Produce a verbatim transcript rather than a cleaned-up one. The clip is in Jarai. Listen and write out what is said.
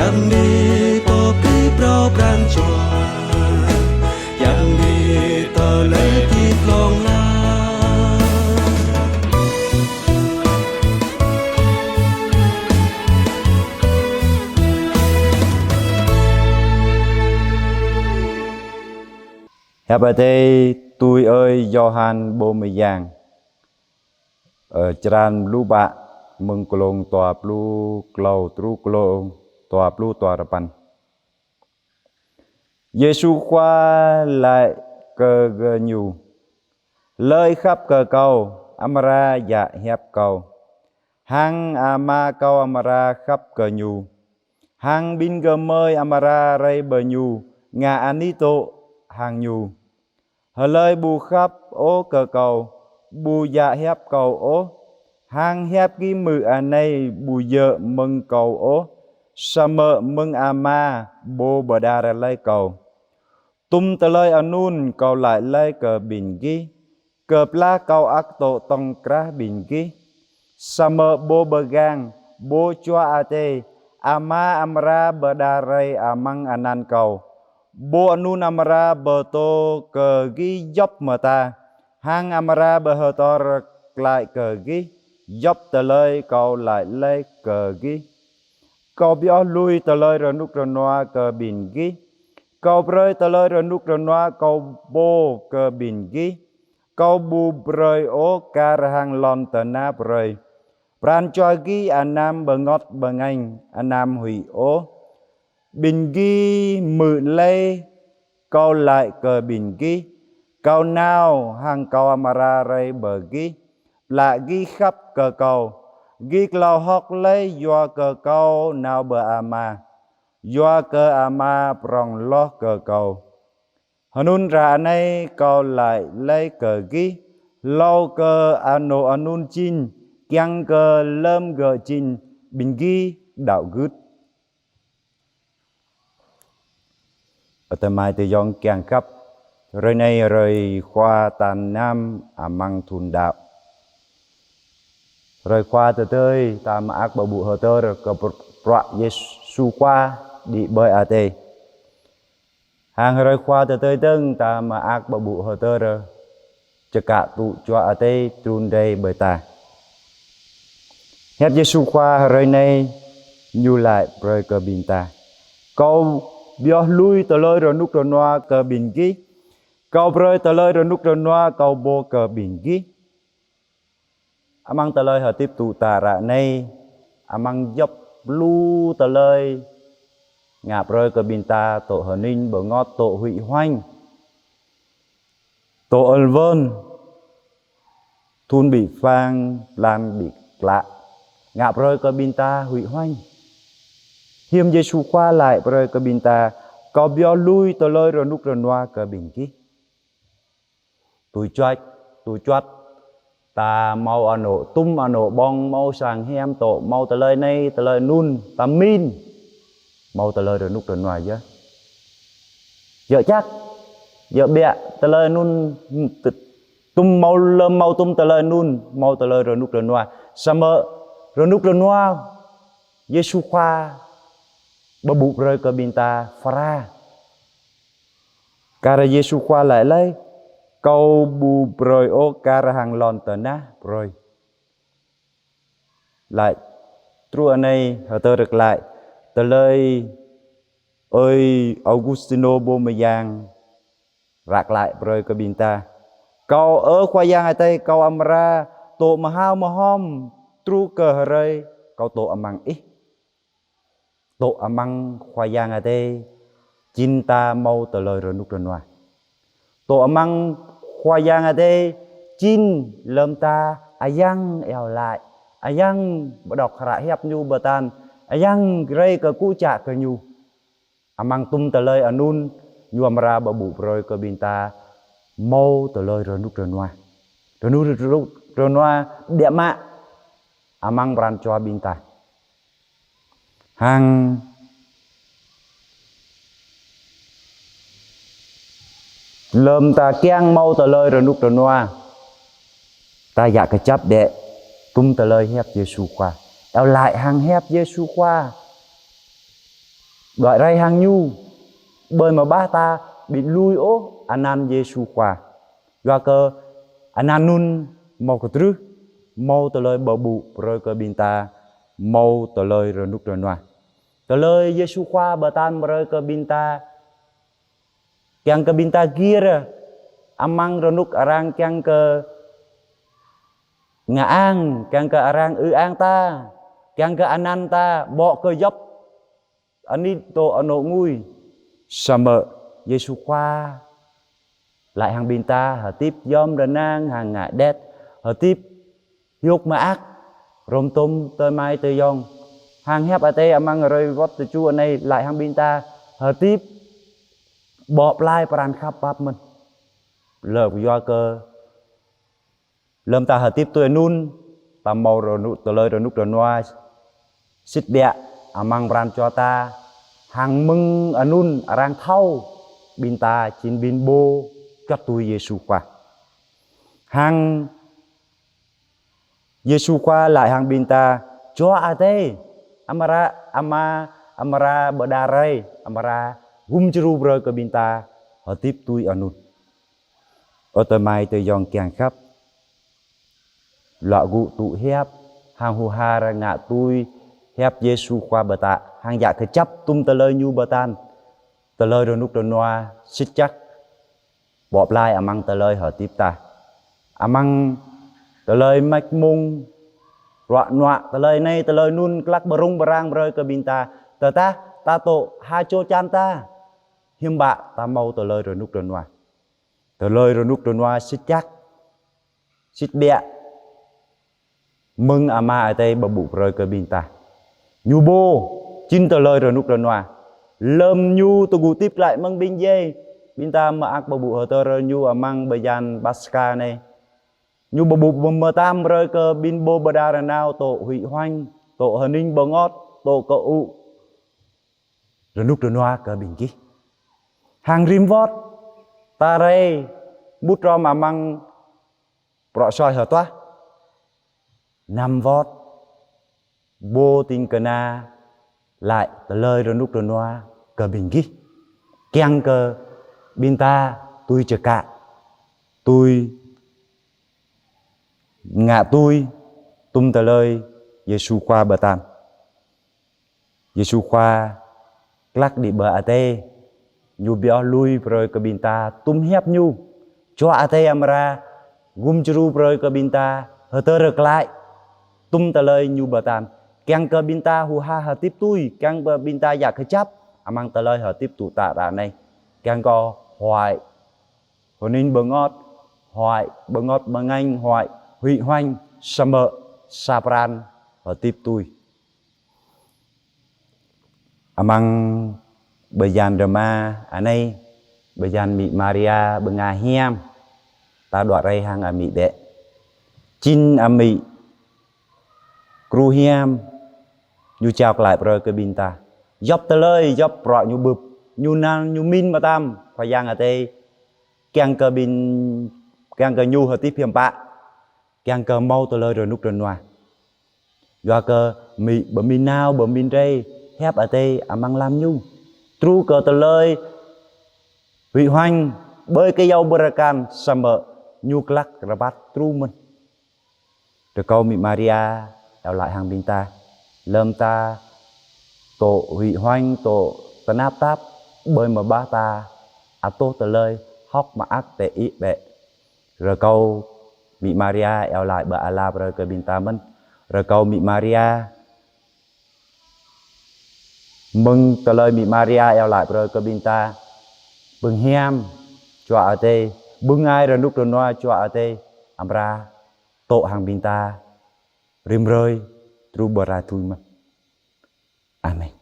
Yang ni pơpĭ phrâo pran jua, yang ni tơlơi hơdip hlŏng lar. Hiăp Adai tui ơi Yôhan pô mơyang. Ơ, črăn pluh pă, mơ̆ng glông dua pluh klâo truh glông dua pluh duarơpăn. Yêsu Khua laĭ kơ gơñu: Hlơi khăp kơ Kâo, amra djă hiăp Kâo, hăng Ama Kâo amra khăp kơ ñu, hăng ƀing gơmơi amra rai pơ ñu, ngă anih dŏ hăng ñu. Hlơi ƀu khăp ôh kơ Kâo, ƀu djă hiăp Kâo ôh, hăng hiăp gih hmư̆ anai ƀu djơ̆ mơ̆ng Kâo ôh, samơ̆ mơ̆ng Ama, Pô pơđar laih Kâo. Tum tơlơi anŭn Kâo laĭ laih kơ ƀing gih, kơplah Kâo ăt dŏ tŏng krah ƀing gih. Samơ̆ Pô Pơgang, Pô Jua Adai, Ama amra pơđar rai amăng anăn Kâo, Pô anŭn amra pơtô kơ gih djŏp mơta, hăng amra pơhơdơr glaĭ kơ gih djŏp tơlơi Kâo laĭ laih kơ gih. Kâo pioh lui tơlơi rơnŭk rơnua kơ ƀing gih. Kâo brơi tơlơi rơnŭk rơnua Kâo pô kơ ƀing gih. Kâo ƀu brơi ôh kar hăng lŏn tơnah brơi. Pran jua gih anăm bơngơ̆t bơngañ, anăm huĭ ôh. Ƀing gih hmư̆ laih Kâo laĭ kơ ƀing gih: Kâo nao hăng Kâo amra rai pơ gih. Tơdah gih khăp kơ Kâo, gih klâo hơ̆k laih yua kơ Kâo nao pơ Ama, yua kơ Ama prŏng hloh kơ Kâo. Hơnŭn ră anai Kâo laĭ laih kơ gih, hlâo kơ anŏ anŭn jing, kiăng kơ lơm gơ̆ jing, ƀing gih đaŏ gưt. Ơ tơmai tơyŏng kiăng khăp, hrơi anai hrơi Khua tal năm amăng thun đaŏ. Hrơi Khua tơdơi ta mơak pơƀuh hơdơr kơ pr-, bruă Yêsu Khua đĭ ƀơi adai. Hăng hrơi Khua tơdơi dơ̆ng ta mơak pơƀuh hơdơr čơkă tŭ Jua Adai trŭn rai ƀơi ta. Hiăp Yêsu Khua hrơi anai ñu laĭ brơi kơ ƀing ta: Kâo pioh lui tơlơi rơnŭk rơnua kơ ƀing gih. Kâo brơi tơlơi rơnŭk rơnua Kâo pô kơ ƀing gih. Amăng tơlơi hơdip tŭ ta ră anai, amăng djŏp lu tơlơi ngă brơi kơ ƀing ta dŏ hơning bơngơ̆t, dŏ huĭ hoañ, dŏ ơl wơn, thun ƀĭ pơphan, blan ƀĭ klă, ngă brơi kơ ƀing ta huĭ hoañ. Hiư̆m Yêsu Khua laĭ brơi kơ ƀing ta: Kâo pioh lui tơlơi rơnŭk rơnua kơ ƀing gih. Tui čuăt, tui čuăt, ta hmâo anŏ tum anŏ ƀơ̆ng, hmâo sang hiam dŏ, hmâo tơlơi anai, tơlơi anŭn, ta min. Hmâo tơlơi rơnŭk rơnua yơh. Yơh čăk, yơh biă, tơlơi anŭn, t-, tum hmâo lơm hmâo tum tơlơi anŭn, hmâo tơlơi rơnŭk rơnua. Samơ̆ rơnŭk rơnua Yêsu Khua pơƀuh brơi kơ ƀing ta phara. Kar Yêsu Khua laĭ laih: Kâo ƀu brơi ôh kar hăng lŏn tơnah brơi. Laĭ truh anai hơdơr glaĭ tơlơi ơi Augustino pô mơyang ră glaĭ brơi kơ ƀing ta: Kâo, ơ Khua Yang Adai, Kâo amra dŏ mơhao mơhom truh kơ hrơi Kâo dŏ amăng Ih. Dŏ amăng Khua Yang Adai, jing ta hmâo tơlơi rơnŭk rơnua. Dŏ amăng Khua Yang Adai, jing lơm ta ayăng iâu laĭ, ayăng pơđŏk hră hiăp Ñu pơtă, ayăng rai kơkuh čă kơ Ñu. Amăng tum tơlơi anŭn, Ñu amra pơƀuh brơi kơ ƀing ta hmâo tơlơi rơnŭk rơnua. Rơnŭk rơnua biă mă amăng pran jua ƀing ta. Hăng lơm ta kiăng hmâo tơlơi rơnŭk rơnua, ta djă kơjăp đĕ tum tơlơi hiăp Yêsu Khua. Iâu laĭ hăng hiăp Yêsu Khua. đuaĭ rai hăng ñu, ƀơi mơbah ta ƀu lui ôh anăn Yêsu Khua. Yua kơ anăn anŭn hmâo kơtrưh, hmâo tơlơi pơƀuh brơi kơ ƀing ta, hmâo tơlơi rơnŭk rơnua. Tơlơi Yêsu Khua pơtă brơi kơ ƀing ta, kiăng kơ ƀing ta gir amăng rơnŭk arăng kiăng kơ ngă ang, kiăng kơ arăng ư ang ta, kiăng kơ anăn ta ƀô̆ kơ djŏp anih tŏ anŏ ngui. Samơ̆ Yêsu Khua laĭ hăng ƀing ta hơdip yom rơnang hăng ngă đet, hơdip hiôk mơak, hrŏm tôm adơi amai adơi ayŏng. Hăng hiăp Adai amăng hrơi wơ̆t tơjuh anai laĭ hăng ƀing ta hơdip ƀô̆ plai pran khăp pap mơ̆n. Lơ̆m yua kơ lơ̆m ta hơdip tui anŭn, ta hmâo rơnŭk, tơlơi rơnŭk rơnua sĭt biă amăng pran jua ta, hăng mơ̆ng anŭn arăng thâo ƀing ta jing ƀing pô juăt tui Yêsu Khua. Hăng Yêsu Khua laĭ hăng ƀing ta, Jua Adai amra, ama, amra pơđar rai, amra gum djru brơi kơ ƀing ta hơdip tui anŭn. Ơ adơi amai adơi ayŏng kiăng khăp, lăi gŭ tŭ hiăp, hăng hơ̆ hơr ngă tui hiăp Yêsu Khua pơtă, hăng djă kơjăp tŭm tơlơi ñu pơtă, tơlơi rơnŭk rơnua sĭt jăk ƀô̆ plai amăng tơlơi hơdip ta. Amăng tơlơi mơak mông, ruă nuă, tơlơi anai tơlơi anŭn glăk pơrŭng pơrang brơi kơ ƀing ta. Tơdah ta tŏ ha čô čan ta, hiư̆m pă ta hmâo tơlơi rơnŭk rơnua. Tơlơi rơnŭk rơnua sĭt jăk, sĭt biă mơ̆ng Ama Adai pơƀuh brơi kơ ƀing ta. Ñu pô jing tơlơi rơnŭk rơnua. Lơ̆m ñu tơgŭ hơdip glaĭ mơ̆ng ƀing djai, ƀing ta mơak pơƀuh hơdơr ñu amăng bơyan Paskha anai. Ñu pơƀuh pơmơtam brơi kơ ƀing pô pơđar nao tŏ huĭ huañ, tŏ hơning bơngot, tŏ kơŭ rơnŭk rơnua kơ ƀing gih. Hăng rĭm wơ̆t ta rai mŭt hrŏm amăng bruă soi hơtuah, năm wơ̆t pô ding kơna laĭ tơlơi rơnŭk rơnua kơ ƀing gih, kiăng kơ ƀing ta tui čơkă, tui ngă tui tŭm tơlơi Yêsu Khua pơtă. Yêsu Khua glăk đĭ ƀơi adai, ñu pioh lui brơi kơ ƀing ta tŭm hiăp ñu. Jua Adai amra gum djru brơi kơ ƀing ta hơdơr glaĭ tŭm tơlơi ñu pơtă, kiăng kơ ƀing ta hơ̆ hơr hơdip tui, kiăng kơ ƀing ta djă kơjăp amăng tơlơi hơdip tŭ tă ră anai, kiăng kơ huĭ, hơning bơngot, huĭ bơngot bơngañ, huĭ huĭ huañ, samơ̆ sa pran hơdip tui. Amăng bơyan rơma anai, bơyan amĭ Maria bơnga hiam, ta đuaĭ rai hăng amĭ bĕ. Jing amĭ gru hiam, ñu jao glaĭ brơi kơ ƀing ta djŏp tơlơi, djŏp bruă ñu bưp, ñu năn, ñu pơmĭn mơtam Khua Yang Adai, kiăng kơ ƀing, kiăng kơ ñu hơdip hiư̆m pă, kiăng kơ hmâo tơlơi rơnŭk rơnua. Yua kơ amĭ pơmĭn nao, pơmĭn rai hiăp Adai amăng lăm ñu. Truh kơ tơlơi huĭ huañ ƀơi kơyâo bơrơkal, samơ̆ ñu glăk rơbat truh mơ̆n. Rơkâo amĭ Maria iâu laĭ hăng ƀing ta, lơ̆m ta tŏ huĭ huañ, tŏ tơnap tap ƀơi mơbah ta, ăt tŏ tơlơi hơ̆k mơak tĕ ih bĕ. Rơkâo amĭ Maria iâu laĭ ƀơi ala brơi kơ ƀing ta mơ̆n. Rơkâo amĭ Maria, mơ̆ng tơlơi amĭ Maria iâu laĭ brơi kơ ƀing ta, bưng hiam Jua Adai, bưng ai rơnŭk rơnua Jua Adai amra tŏ hăng ƀing ta rĭm hrơi truh pơ hrơi tui mơ̆n. Amen.